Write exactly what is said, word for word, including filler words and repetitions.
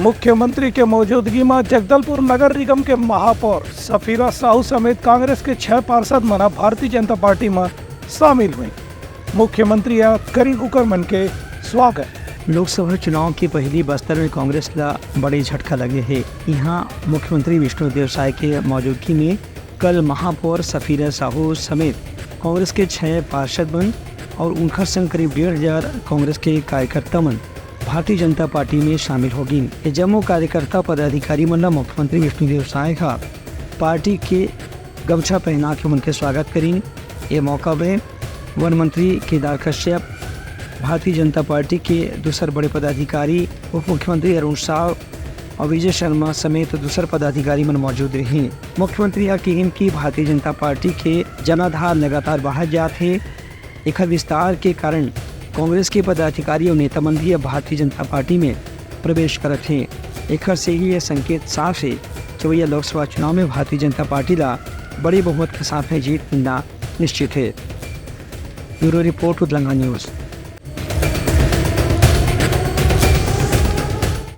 मुख्यमंत्री के मौजूदगी म जगदलपुर नगर निगम के महापौर सफीरा साहू समेत कांग्रेस के छह पार्षद मन ह भारतीय जनता पार्टी म शामिल हुए। मुख्यमंत्री ह करिन उकर मन के स्वागत। लोकसभा चुनाव के पहली बस्तर में कांग्रेस ला बड़े झटका लगे हे। यहाँ मुख्यमंत्री विष्णुदेव साय के मौजूदगी में कल महापौर सफीरा साहू समेत कांग्रेस के छह पार्षद मन और उनकर संग करीब डेढ़ हजार कांग्रेस के कार्यकर्ता मन भारतीय जनता पार्टी में शामिल हो गइन। ये जम्मो कार्यकर्ता पदाधिकारी मन ला मुख्यमंत्री विष्णुदेव साय ह पार्टी के गमछा पहना के उनके स्वागत करीन। ये मौका में वन मंत्री केदार कश्यप, भारतीय जनता पार्टी के दूसर बड़े पदाधिकारी, उप मुख्यमंत्री अरुण साव और विजय शर्मा समेत दूसर पदाधिकारी मन मौजूद रहिन। मुख्यमंत्री ह किहिन कि भारतीय जनता पार्टी के जनाधार लगातार बढ़त जात हे। एखर विस्तार के कारण कांग्रेस के पदाधिकारी और नेता मन भी अब भारतीय जनता पार्टी में प्रवेश करत हे। एखर से ही यह संकेत साफ हे कि भैया लोकसभा चुनाव में भारतीय जनता पार्टी ला बड़े बहुमत के साथ में जीत मिलना निश्चित हे। Bureau report, Udlanga news.